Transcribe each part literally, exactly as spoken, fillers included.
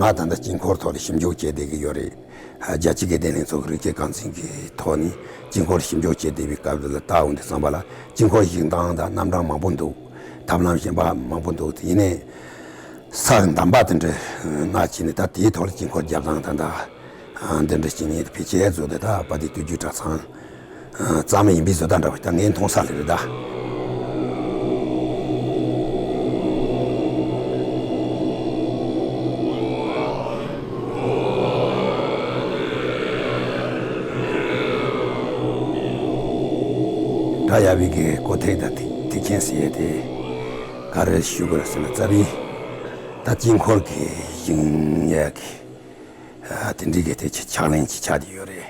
ཨ་ད་ལྟ་དཀྱིལ་འཁོར་ཐོག་ལ་ཞིབ་འཇུག་བྱས་བསྡད་ཀྱི་ཡོད་རེད། ཨ་རྒྱལ་སྤྱི་དགེ་ལྡན་ལྷན་ཚོགས་ཀྱི་རིག་དངོས་རྐང་འཛིན་གྱི་ཐོག་ནས་དཀྱིལ་འཁོར་ཞིབ་འཇུག་བྱས་བསྡད་པའི་སྐབས་དེ་ལ་ལྟ་འོང་དུས་ཙམ་པ་ལ་དཀྱིལ་འཁོར་བཞེངས་སྟངས་དང་རྣམ་གྲངས་མང་པོ་འདུག་ཐབས་ལམ་གཞན་པ་མང་པོ་འདུག་ཡིན་ནའི་ས་གདམས་པ་དེ་འདྲ་གནང་བྱས་ནས་ད་དེའི་ཐོག་ལ་དཀྱིལ་འཁོར་རྒྱབ་སྟངས་དང་ད་འདི་འདྲ་བྱས་ནས་ཕལ་ཆེར་བཟོ་དེ་ད་དཔལ་ལྡན་སྟོད་རྒྱུད་གྲྭ་ཚང་རྩ་མེད་ཡིན་པའི་བཟོ་ལྟ་འདྲ་བ་ད་ངས་མཐོང་ས་ལ་རེད་ད། གྲྭ་ཡབ་ཀྱི་སྐུ་ཐེག་དང་ཐེག་ཐེག་ཆེན་ཟེར་ཡས་དེ་ག་རེ་ཞུ་དགོས་རེད་ཟེར་ན་རྩ་བའི་ད་དཀྱིལ་འཁོར་གྱི་བཞེངས་ཡས་ཀྱི་དེ་འདྲའི་གི་དེ་ཕྱག་ལེན་ཅིག་ཆགས་བསྡད་ཡོད་རེད།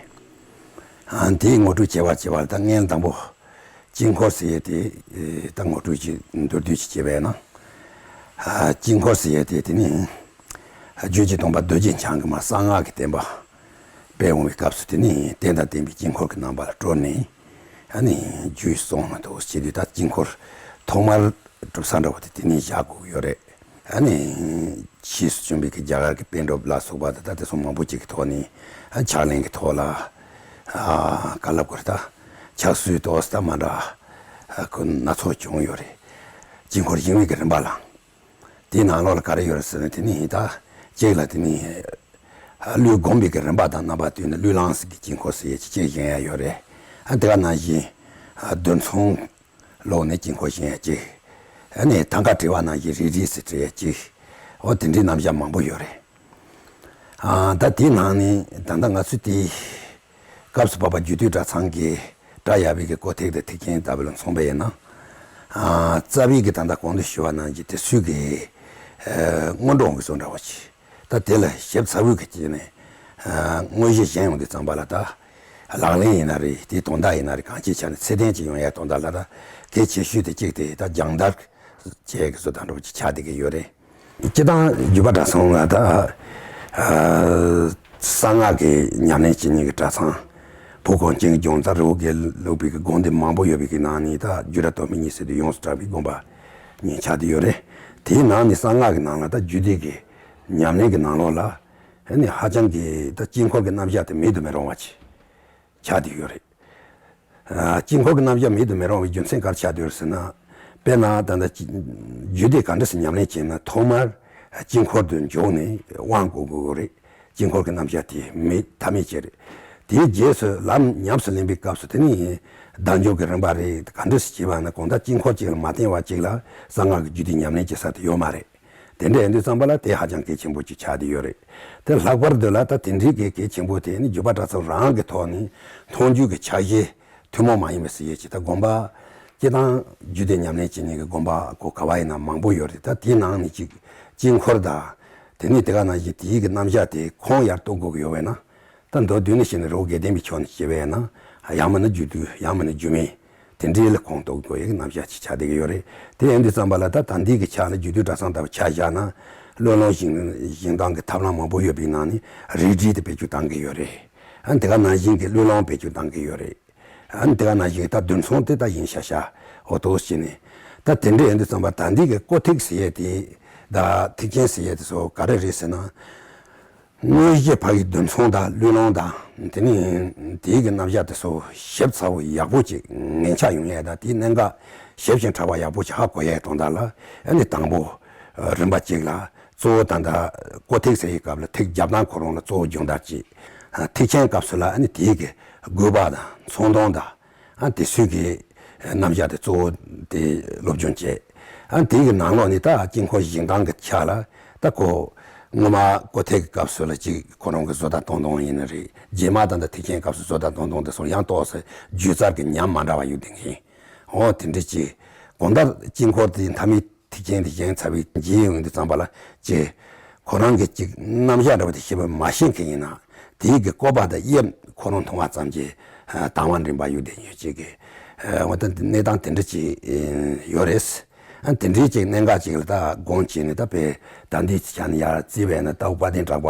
ཨ་དེའི་ངོ་སྤྲོད་བྱེད་པར་བྱེད་པར་ད་སྔོན་དང་པོ་དཀྱིལ་འཁོར་ཟེར་ཡས་དེ་ད་ངོ་སྤྲོད་ཅིག་མདོར་བསྡུས་ཅིག་བྱས་པས་ན། ཨ་དཀྱིལ་འཁོར་ཟེར་ཡས་དེ་དེ་ནི་རྒྱུད་ཀྱི་སྟོན་པ་རྡོ་རྗེ་འཆང་གིས་མར་གསང་སྔགས་ཀྱི་བསྟན་པ་སྤེལ་འོང་བའི་སྐབས་སུ་དེ་ནི་རྟེན་དང་བརྟེན་པའི་དཀྱིལ་འཁོར་གྱི་རྣམ་པ་ལ་སྤྲུལ་ནས་ཨ་ནི་རྒྱུད་གསུངས་མ་གཏོགས་བྱེད་དུས་ད་དཀྱིལ་འཁོར་ཐོག་མར་གྲུབ་ས་འདྲ་བོ་དེ་དེ་ནས་བཞག་དགོས་ཀྱི་ཡོད་རེད། ཨ་ནི་ཕྱིས་སུ་བྱོན་པའི་གི་རྒྱ་གར་གྱི་པཎ་གྲུབ་ལ་སོགས་པ་དེ་ད་དེ་ཚོ་མང་པོ་ཅིག་གི་ཐོག་ནས་ཨ་ཕྱག་ལེན་གྱི་ཐོག་ལ་ཨ་ག་ལབ་དགོས་རེད་ད། ཕྱག་སྲོལ་ཏོག་ཙམ་མ་འདྲ་ཁོ་སྣ་ཚོགས་བྱུང་ཡོད་རེད། དཀྱིལ་འཁོར་བཞེངས་པའི་གི་རིམ་པ་ལ། དེའི་ནང་ལོགས་ལ་ག་རེ་ཡོད་རེད་ཟེར་ན་དེ་ནི་ད་གཅིག་ལ་དེ་ནི་གླུ་སྒོམ་པའི་གི་རིམ་པ་དང་རྣམ་པ་བསྟུན་ནས་གླུ་བླངས་ཟེར་གི་དཀྱིལ་འཁོར་ཟེར་ཡས་ཅིག་བཞེངས་ཡ་ཡོད་རེད། ཨ་དེ་ག་ནང་བཞིན་རྡུལ་ཚོན་ལོག་ནས་དཀྱིལ་འཁོར་བཞེངས་ཡ་གཅིག་ཨ་ནི་ཐང་ག་བྲིས་པ་ནང་བཞིན་རིལ་རིལ་ཟེར་བྲིས་ཡ་གཅིག་འོ་དེ་འདྲའི་རྣམ་གཞག་མང་པོ་ཡོད་རེད། ཨ་ད་དེའི་ནང་ནས་ད་ལྟ་ང་ཚོས་དེའི་སྐབས་སུ་བབས་པ་རྒྱུད་སྟོད་གྲྭ་ཚང་གི་གྲྭ་ཡབ་ཀྱི་སྐུ་ཐེག་དང་ཐེག་ཆེན་ལྟ་བུ་ལ་མཚོན་པ་ཡིན་ན། ཨ་རྩ་བའི་གི་ད་ལྟ་གོང་དུ་ཞུ་བ་ནང་བཞིན་དེ་ཚོའི་གི་ཨ་སྔོན་འགྲོ་གི་བཟོ་འདྲ་བོ་ཅིག་ད་དེ་ལ་ཞིབ་ཚགས་པོའི་གི་སྟེང་ནས་ཨ་དངོས་གཞི་བཞེངས་ཡོང་དུས་ཙམ་པ་ལ་ད་ལག་ལེན་ཡིན་ན་རེད། དེའི་དོན་དག་ཡིན་ན་རེད། གང་ཅིའི་ཆ་ནས་ཚད་ལྡན་ཅིག་ཡོང་ཡ་དོན་དག་ལ་ད་གལ་ཆེ་ཤོས་དེ་གཅིག་དེ་ད་སྦྱང་བརྡར་བྱེད་ཀྱི་བཟོ་ལྟ་འདྲ་བོ་ཅིག་ཆགས་བསྡད་ཀྱི་ཡོད་རེད། སྤྱིར་བཏང་རྒྱུད་པ་གྲྭ་ཚང་ལ་ད་ཨ་གསང་སྔགས་ཀྱི་ཉམས་ལེན་བྱེད་མཁན་གྱི་གྲྭ་ཚང་བོད་གངས་ཅན་གྱི་ལྗོངས་རྩ་རི་བོ་དགེ་ལུགས་པའི་གི་དགོན་སྡེ་མང་པོ་ཡོད་པའི་གི་ནང་ནས་ད་རྒྱུད་གྲྭ་སྟོད་སྨད་གཉིས་ཟེར་དུས་ཡོངས་སུ་གྲགས་པའི་དགོན་པ་གཉིས་ཆགས་བསྡད་ཡོད་རེད། དེའི་ནང་ནས་གསང་སྔགས་ཀྱི་ནང་ལ་ད་རྒྱུད་སྡེ་གི་ཉམས་ལེན་གྱི་ནང་ལོགས་ལ་ཨ་ནི་ཧ་ཅང་གི་ད་དཀྱིལ་འཁོར་གྱི་རྣམ་གཞག་དེ་མེད་དུ་མི་རུང་བ་ཅིག་ཆགས་བསྡད་ཡོད་རེད། ཨ་དཀྱིལ་འཁོར་གྱི་རྣམ་གཞག་མེད་དུ་མི་རུང་བའི་རྒྱུ་མཚན་ག་རེ་ཆགས་བསྡད་ཡོད་ཟེར་ན། དཔེར་ན་ད་ལྟ་རྒྱུད་སྡེ་ག་འདྲ་ཞིག་ཉམས་ལེན་བྱས་ན་ཐོག་མར་དཀྱིལ་འཁོར་དུ་འཇུག་ནས་དབང་བསྐུར་དགོས་རེད། དཀྱིལ་འཁོར་གྱི་རྣམ་གཞག་དེ་མེད་ཐབས་མེད་ཅིག་རེད། དེའི་རྗེས་སུ་ལམ་ཉམས་སུ་ལེན་པའི་སྐབས་སུ་དེ་ནི་བདག་འཇུག་གི་རིམ་པ་རེད། ག་འདྲ་ཞིག་བྱས་པ་ན་གང་ལྟར་དཀྱིལ་འཁོར་གཅིག་ལ་མ་བརྟེན་པ་གཅིག་ལ་གསང་སྔགས་ཀྱི་རྒྱུད་སྡེ་ཉམས་ལེན་བྱེད་ས་དེ་ཡོད་མ་རེད། དེ་འདྲ་ཡིན་དུས་ཙམ་པ་ལ་དེ་ཧ་ཅང་གལ་ཆེན་པོ་ཅིག་ཆགས་བསྡད་ཡོད་རེད། དེ་ལྷག་པར་དུ་ལ་ད་དེ་འདྲའི་གི་གལ་ཆེན་པོ་དེ་ནི་རྒྱུད་པ་གྲྭ་ཚང་རང་གི་ཐོག་ནས་མཐོང་རྒྱུད་ཀྱི་ཕྱག་བཞེས་ཐུན་མོང་མ་ཡིན་པ་ཟེར་ཡས་ཅིག་ད་དགོན་པ་སྤྱིར་བཏང་རྒྱུད་སྡེ་ཉམས་ལེན་བྱེད་མཁན་གྱི་དགོན་པ་གོ་ག་བ་ཡིན་ན་མང་པོ་ཡོད་རེད། ད་དེའི་ནང་ནས་ཅིག་དཀྱིལ་འཁོར་དང་དེ་ནས་དེ་ག་ནང་བཞིན་དེའི་གི་རྣམ་གཞག་དེ་ཁུངས་ཡར་གཏུག་དགོས་ཀྱི་ཡོད་པས་ན། ད་མདོར་བསྡུས་ནས་བཤད་ན་རི་བོ་དགེ་ལྡན་པའི་ཕྱོགས་ནས་བཤད་པས་ན་ཡང་མིན་ན་རྒྱུད་སྟོད་ཡང་མིན་ན་རྒྱུད་སྨད། དེ་འདྲའི་ལ་ཁུངས་གཏུག་དགོས་ཡག་རྣམ་གཞག་ཅིག་ཆགས་བསྡད་ཀྱི་ཡོད་རེད། དེ་ཡིན་དུས་ཙམ་པ་ལ་ད་ད་འདི་གི་ཆ་ལ་རྒྱུད་སྟོད་གྲྭ་ཚང་ལྟ་བུ་ཆ་བཞག་ན་བློས་བསླངས་བཞེངས་བཞེངས་སྟངས་ཀྱི་ཐབས་ལམ་མང་པོ་ཡོད་པའི་ནང་ནས་རིལ་བྲིས་དེ་བེད་སྤྱོད་གཏང་གི་ཡོད་རེད། ཨ་དེ་ག་ནང་བཞིན་གྱི་བློས་བསླངས་བེད་སྤྱོད་གཏང་གི་ཡོད་རེད། ཨ་དེ་ག་ནང་བཞིན་གྱི་ད་རྡུལ་ཚོན་དེ་ད་ཡིན་ཤ་ཤ་འོ་ཏོག་ཙམ་བྱས་ནས་ད་དེ་འདྲ་ཡིན་དུས་ཙམ་པ་ད་འདི་གི་སྐུ་ཐེག་ཟེར་ཡས་དེ་ད་ཐེག་ཆེན་ཟེར་ཡས་དེ་ཚོ་ག་རེ་རེད་ཟེར་ན། དངོས་གཞི་ཕ་གི་རྡུལ་ཚོན་དང་བློས་བསླངས་དང་དེ་ནི་དེའི་གི་རྣམ་གཞག་དེ་ཚོ་ཞིབ་ཚགས་པོ་ཡག་པོ་ཅིག་ངན་ཆགས་ཡོང་ཡས་དང་དེའི་གནད་འགག་ཞིབ་ཅིང་ཕྲ་བ་ཡག་པོ་ཅིག་ཧ་གོ་ཡས་དོན་དག་ལ་ཨ་ནི་དང་པོ་རིམ་པ་གཅིག་ལ་གཙོ་བོ་ད་ལྟ་སྐུ་ཐེག་ཟེར་ཡི་སྐབས་ལ་ཐེག་རྒྱབ་སྟངས་ཁོ་རང་ལ་གཙོ་བོ་སྦྱོང་བརྡར་གྱིས། ཐེག་ཆེན་སྐབས་སུ་ལ་ཨ་ནི་དེའི་གི་དགོས་པ་དང་ཚོན་མདོངས་དང་། ཨ་དེ་ཚོའི་གི་རྣམ་གཞག་དེ་གཙོ་བོ་དེ་སློབ་སྦྱོང་བྱས། ཨ་དེའི་གི་ནང་ལོགས་ནས་ད་དཀྱིལ་འཁོར་བཞེངས་སྟངས་ཀྱི་ཆ་ལ་ད་ཁོ་སྔོན་མ་སྐུ་ཐེག་གི་སྐབས་སུ་ལ་ཅིག་ཁོ་རང་གི་བཟོ་ལྟ་སྟོང་སྟོང་ཡིན་ནི་རེད། རྗེས་མ་ད་ལྟ་ཐེག་ཆེན་སྐབས་སུ་བཟོ་ལྟ་སྟོང་སྟོང་དེ་སོང་ཡང་ཏོག་ཙམ་སྒྱུ་རྩལ་གྱི་ཉམས་མ་འདྲ་བ་ཡོད་དེ་ཡིན། འོ་དེ་འདྲ་ཅིག་གང་ལྟར་དཀྱིལ་འཁོར་དེ་མཐའ་མའི་ཐེག་ཆེན་དེ་བཞེངས་ཚར་བའི་རྗེས་ཡོང་དུས་ཙམ་པ་ལ་ཅིག་ཁོ་རང་གི་ཅིག་རྣམ་གཞག་འདྲ་བ་དེ་ཞིབ་པ་མ་ཤེས་མཁན་ཡིན་ན་དེའི་གི་བཀོད་པ་དང་དབྱིབས་ཁོ་རང་མཐོང་བ་ཙམ་གྱིས་དང་བ་འདྲེན་པ་ཡོད་དེ་ཡོད་ཅིག་གི་འོ་ད་གནས་སྟངས་དེ་འདྲ་ཅིག་ཡོད་རེད། ཨ་དེ་འདྲའི་ཅིག་གནད་འགག་ཅིག་ལ་ད་དགོངས་བྱས་ནས་ད་དཔེ་ད་འདི་ཅིག་ཆ་ནས་ཡར་བརྩིས་པས་ན་ལྟ་བ་དཔལ་ལྡན་གྲགས་པ་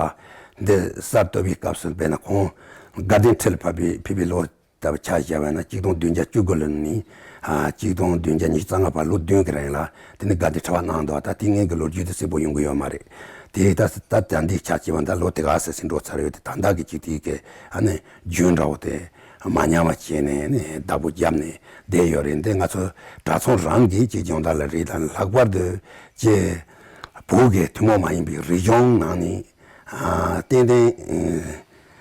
འདི་གསར་གཏོད་པའི་སྐབས་སུ་དཔེར་ན་ཁོང་དགའ་ལྡན་ཁྲི་ལ་ཕེབས་པའི་ཕེབས་པའི་ལོ་ལྟ་བུ་ཆ་བཞག་པ་ན་གཅིག་སྟོང་བདུན་བརྒྱ་བཅུ་དགུ་ལོ་ནས་ཨ་གཅིག་སྟོང་བདུན་བརྒྱ་ཉི་ཤུ་རྩ་ལྔ་བར་ལོ་བདུན་གྱི་རིང་ལ་དེ་ནི་དགའ་ལྡན་ཁྲི་པ་གནང་འདུག་ད་དེ་སྔོན་གྱི་ལོ་རྒྱུས་དེ་གསལ་པོ་ཡོང་གི་ཡོད་མ་རེད། དེ་ད་ད་ད་འདི་ཆ་ཅི་བ་ད་ལོ་དེ་ག་ཟེར་ཟིན་འགྲོ་ཚར་ཡོད་དེ། ད་ད་གི་ཅིག་དེ་གི་ཨ་ནི་རྒྱུན་འདྲ་བོ་དེ་མ་ཉམས་པ་བྱས་ནས་ནི་བདག་པོ་བརྒྱབ་ནས་བསྡད་ཡོད་རེད། འདི་ང་ཚོ་གྲྭ་ཚང་རང་གི་ཅིག་སྦྱོང་བརྡར་ལ་རེད། ད་ལྷག་པར་དུ་ཅིག་བོད་ཀྱི་ཐུན་མོང་མ་ཡིན་པའི་རིག་གཞུང་ནང་ནས་ཨ་ཏན་ཏན་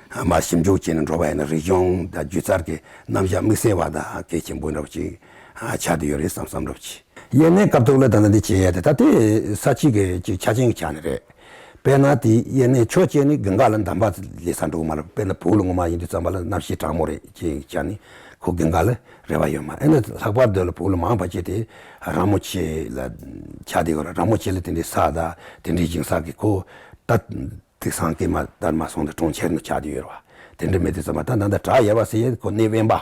ཨ་མ་ཞིབ་འཇུག་བྱས་ནས་འགྲོ་བ་ཡིན་ན། རིག་གཞུང་དང་སྒྱུ་རྩལ་གྱི་རྣམ་གཞག་དམིགས་བསལ་བ་དང་གལ་ཆེན་པོ་འདྲ་བོ་ཅིག་ཨ་ཆགས་བསྡད་ཡོད་རེད་བསམ་བསམ་འདྲ་བོ་ཅིག་དབྱར་གནས་སྐབས་ཐོག་ལ་ད་ལྟ་འདི་བྱེད་ཡ་དེ་ད་དེ་ས་བྱི་གི་ཅིག་ཆ་རྐྱེན་གྱི་ཆ་ནས་རེད། དཔེར་ན་དེ་དབྱར་གནས་ཆོས་བྱས་ནས་དགུན་ཁ་ལ་འདམ་པ་ལས་ས་འགྲོ་གི་མ་རེད། དཔེར་ན་བོད་ལ་ངོ་མ་ཡིན་དུས་ཙམ་པ་ལ་གནམ་གཤིས་གྲང་མོ་རེད་ཅེས་བྱས་ནས་ཁོ་དགུན་ཁ་ལ་རེ་བ་ཡོད་མ་རེད། ཨ་ནི་ལྷག་པར་དུ་ལ་བོད་ལ་མང་བ་ཅིག་དེ་ར་མོ་ཆེ་ལ་ཆགས་བསྡད་ཡོད་རེད། ར་མོ་ཆེ་ལ་དེ་འདྲའི་ས་དང་དེ་འདྲའི་ཞིང་ས་གི་ཁོ་ད་དེང་སང་སྐྱེས་མ་དར་མ་སོང་དུས་གྲོང་ཁྱེར་ནང་ཆགས་བསྡད་ཡོད་རེད་བ། དེ་འདྲ་མེད་དུས་ཙམ་པ་ད་ད་ད་བྲག་ཡེར་བ་ཟེར་ཡས་ཁོ་གནས་དབེན་པ།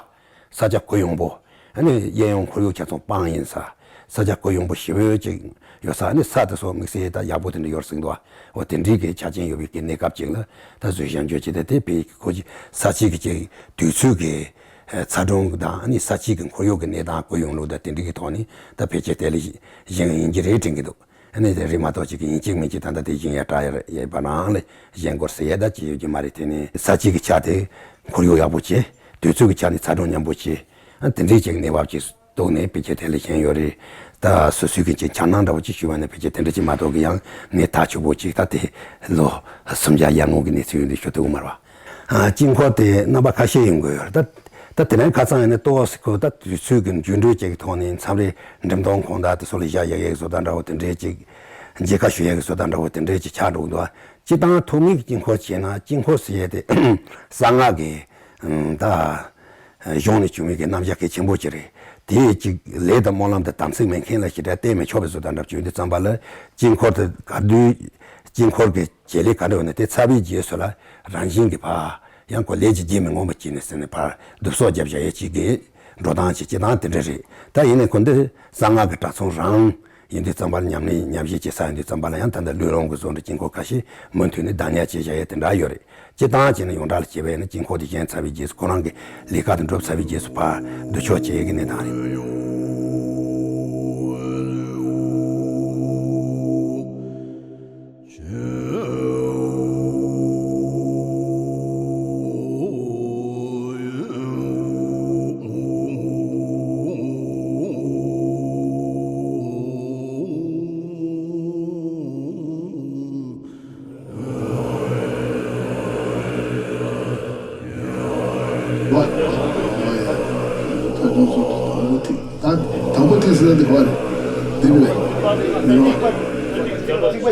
ས་ཆ་གུ་ཡངས་པོ། ཨ་ནི་གཡས་གཡོན་ཁོར་ཡུག་ཆ་ཚང་སྤང་ཡིན་ས། ས་ཆ་གུ་ཡངས་པོ་ཞེ་པོ་ཅིག་ཡོད་ས། ཨ་ནི་ས་དེ་ཚོ་དམིགས་བསལ་ད་ཡག་པོ་དེ་འདྲ་ཡོད་ཟིན་འདུག་འོ་དེ་འདྲའི་གི་ཆ་རྐྱེན་ཡོད་པའི་གི་གནས་སྐབས་ཅིག་ལ་ད་བཟོས་བཞག་འཇོག་བྱས་ཏེ། དེ་བས་ཁོ་ཅིག་ས་ཆའི་གི་ཅིག་དུས་ཚོད་ཀྱི་ཚ་གྲང་དང་། ཨ་ནི་ས་ཆའི་གི་ཁོར་ཡུག་གི་གནས་སྟངས་གུ་ཡངས་ལུགས་དང་དེ་འདྲའི་གི་ཐོག་ནས་ད་ཕལ་ཆེར་དེ་ལས་གཞན་ཡིན་གྱི་རེད་དྲན་གྱི་འདུག་ཨ་ནི་དེ་རེད་མ་གཏོགས་ཅིག་ཡིན་གཅིག་མིན་གཅིག་ད་ལྟ་དེ་བཞིན་ཡ་བྲག་ཡ་ཡ་བ་རང་ལས་གཞན་སྐོར་ཟེར་ཡ་ད་ཅི་ཡོད་ཀྱི་མ་རེད། དེ་ནི་ས་གཅིག་གི་ཆ་དེ་ཁོར་ཡུག་ཡག་པོ་བྱས། དུས་ཚོད་ཀྱི་ཆ་ནས་ཚ་གྲང་མཉམ་པོ་བྱས། ཨ་དེ་འདྲའི་ཅིག་གནས་བབ་ཅིག་ཐོག་ནས་ཕལ་ཆེར་དེ་ལས་གཞན་ཡོད་རེད། ད་སོ་སོའི་གི་ཅིག་འཆར་སྣང་འདྲ་བོ་ཅིག་ཞུ་བ་ནི་ཕལ་ཆེར་དེ་འདྲ་ཅིག་མ་གཏོགས་ཀྱི་ཡང་གནས་ཐག་ཆོད་པོ་ཅིག་ད་དེ་ལོ་སུམ་བརྒྱ་ཡར་སྔོན་གྱི་གནས་ཚུལ་ཡོད་འདི་ཞུ་ཐུབ་ཀྱི་མ་རེད་བ། ཨ་དཀྱིལ་འཁོར་དེ་རྣམ་པ་ཁ་ཤས་ཡོང་གི་ཡོད་རེད། ད་ད་དེ་རིང་ཁ་སང་ཡིན་ན་ཏོག་ཙམ་ཁོ་ད་དུས་ཚོད་ཀྱི་འགྱུར་འགྲོས་ཅིག་གི་ཐོག་ནས་མཚམས་རེ་འགྲེམས་སྟོན་ཁང་དང་དེ་ཚོ་ལ་བཞག་ཡག་གི་བཟོ་ལྟ་འདྲ་བོ་དེ་འདྲའི་ཅིག་མཇལ་ཁ་ཞུ་ཡག་གི་བཟོ་ལྟ་འདྲ་བོ་དེ་འདྲའི་ཅིག་ཆགས་འགྲོ་གི་འདུག་སྤྱིར་བཏང་ཐོག་མའི་དཀྱིལ་འཁོར་བྱས་ན་དཀྱིལ་འཁོར་ཟེར་ཡས་དེ་གསང་སྔགས་ཀྱི་ད་གཞུང་ནས་བྱུང་བའི་གི་རྣམ་གཞག་གལ་ཆེན་པོ་ཅིག་རེད། དེ་ཅིག་ལས་དང་སྨོན་ལམ་དང་དམ་ཚིག་མེད་མཁན་ལ་ཞེ་དྲག་བསྟེན་མི་ཆོག་པའི་བཟོ་ལྟ་འདྲ་བྱུང་དུས་ཙམ་པ་ལ་དཀྱིལ་འཁོར་དེ་ག་དུས་དཀྱིལ་འཁོར་གྱི་བྱེད་ལས་ག་འདྲ་ཡོད་ན་དེ་ཚར་བའི་རྗེས་སུ་ལ་རང་བཞིན་གྱིས་ཕར་ཡང་ཁོ་ལས་ཀྱི་རྗེས་མི་མངོན་པ་བྱས་ནས་ཟེར་ནས་ཕར་བསྡུ་གསོག་བརྒྱབ་བཞག་ཡས་ཅིག་གི་འགྲོ་སྟངས་ཅིག་སྤྱིར་བཏང་དེ་འདྲ་རེད། ད་ཡིན་ནའི་ཁོ་འདི་གསང་སྔགས་ཀྱི་གྲྭ་ཚང་རང་ཡིན་དུས་ཙམ་པ་ལ་ཉམས་ལེན་ཉམས་བཞེས་བྱེད་ས་ཡིན་དུས་ཙམ་པ་ལ་ཡང་ད་ལྟ་བློས་བསླངས་ཀྱི་བཟོ་འདྲ་དཀྱིལ་འཁོར་ཁ་ཤས་མུ་མཐུད་ནས་བདག་ཉར་བྱས་བཞག་ཡས་དེ་འདྲ་ཡོད་རེད། སྤྱིར་བཏང་བྱས་ན་ཡོངས་གྲགས་ལ་བྱས་པ་ཡིན་ན་དཀྱིལ་འཁོར་དེ་བཞེངས་ཚར་བའི་རྗེས་སུ་ཁོ་རང་གི་ལས་ཀ་དེ་འགྲུབ་ཚར་བའི་རྗེས་སུ་ཕར་བསྡུ་གསོག་བྱེད་ཡས་ཀྱི་གནས་སྟངས་རེད། དང་པོ་ཐིག་ཟེར་ན་འདི་ག་བ་རེད། འདི་མི་རེད། མི་རུང་བ།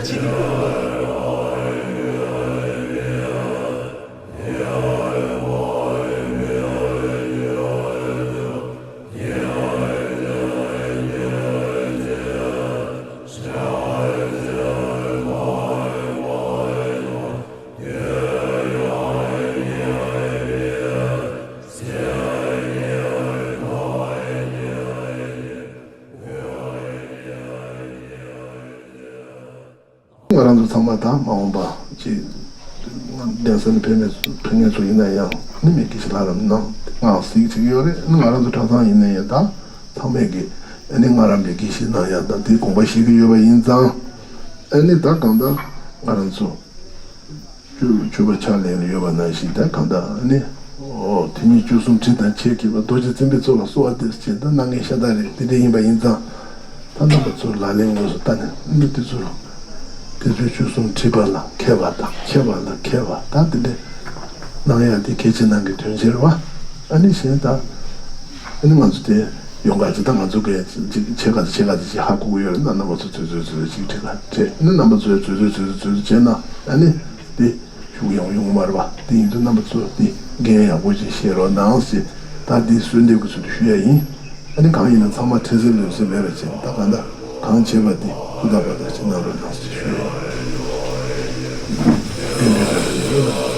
ང་རང་ཚོ་ཚང་མ་ད་མ་འོངས་པ་ཅིག་གདན་ས་ནས་ཕེབས་མཁན་ཕེབས་མཁན་ཚོ་ཡིན་ན་ཡང་ནི་མི་དགེ་བཤེས་ལྷ་རམས་གནང་སྟངས་གཟིགས་བྱེད་ཀྱི་ཡོད་རེད། ང་རང་ཚོ་གྲྭ་ཚང་ཡིན་ན་ཡང་ད་ཚང་མས་ཀྱི་ཨ་ནི་སྔགས་རམས་པའི་དགེ་བཤེས་གནང་ཡག་ད་དེའི་དགོངས་པ་བཞེས་ཀྱི་ཡོད་པ་ཡིན་ཙང་། ཨ་ནི་ད་གང་ལྟར་ང་རང་ཚོ་སྤྱོད་སྤྱོད་པ་ཕྱག་ལེན་ལ་ཡོད་པ་ནང་བཞིན་ད་གང་ལྟར་ཨ་ནི་ཨོ་དེ་ཉིད་བཅུ་གསུམ་དྲི་དང་ཕྱེད་ཀྱིས་པ་རྡོ་རྗེ་འཛིན་པའི་གཙོ་ལ་གསོལ་བ་འདེབས་ཞེས་ད་གནང་མཁན་ཤ་སྟག་རེད། དེ་འདྲ་ཡིན་པ་ཡིན་ཙང་། ད་རྣམ་པ་ཚོ་ལག་ལེན་དངོས་སུ་བསྟར་ནས་ཨ་ནི་དེ་ཚོ་དེ་ཚོའི་བཅུ་གསུམ་དྲི་པ་ལ་མཁས་པ་དང་ཕྱེད་པ་ལ་མཁས་པ་ད་དེ་འདྲ་གནང་ཡག་དེ་གལ་ཆེ་གནང་གི་དོན་ཆེ་རེད་བ། ཨ་ནི་གཞན་ད་ཨ་ནི་ང་ཚོ་དེ་ཡོང་ག་ཅི་ད་ང་ཚོ་གས་ཅིག་ཆེ་ག་ཆེ་ག་ཅིག་ཧ་གོ་གི་ཡོད་རེད་ན། རྣམ་པ་ཚོ་ཚོད་ཚོད་ཚོད་ཚོད་ཅིག་དྲི་ག་བྱས་ཨ་ནི་རྣམ་པ་ཚོས་ཚོད་ཚོད་ཚོད་ཚོད་ཚོད་ཚོད་བྱས་ན་ཨ་ནི་དེ་ཤུགས་ཡོང་ཡོང་མ་རེད་བ། དེ་ཡིན་དུས་རྣམ་པ་ཚོ་དེ་འགན་ཡག་པོ་ཅིག་བཞེས་རོགས་གནང་ཞེས་ད་འདི་གསོལ་འདེབས་ཀྱི་ཚུལ་དུ་ཞུ་ཡ་ཡིན། ཨ་ནི་གང་ཡིན་ན་ཚང་མ་འཕྲལ་སེལ་ལོས་སེལ་མེད་པ་བྱས་ད་གང་ལྟར་གང་བྱེད་པ་འདི་ཧུར་ཐག་པ་དང་ཅིག་གནང་རོགས་གནང་ཞེས་ཞུ་ཡ་ཡིན།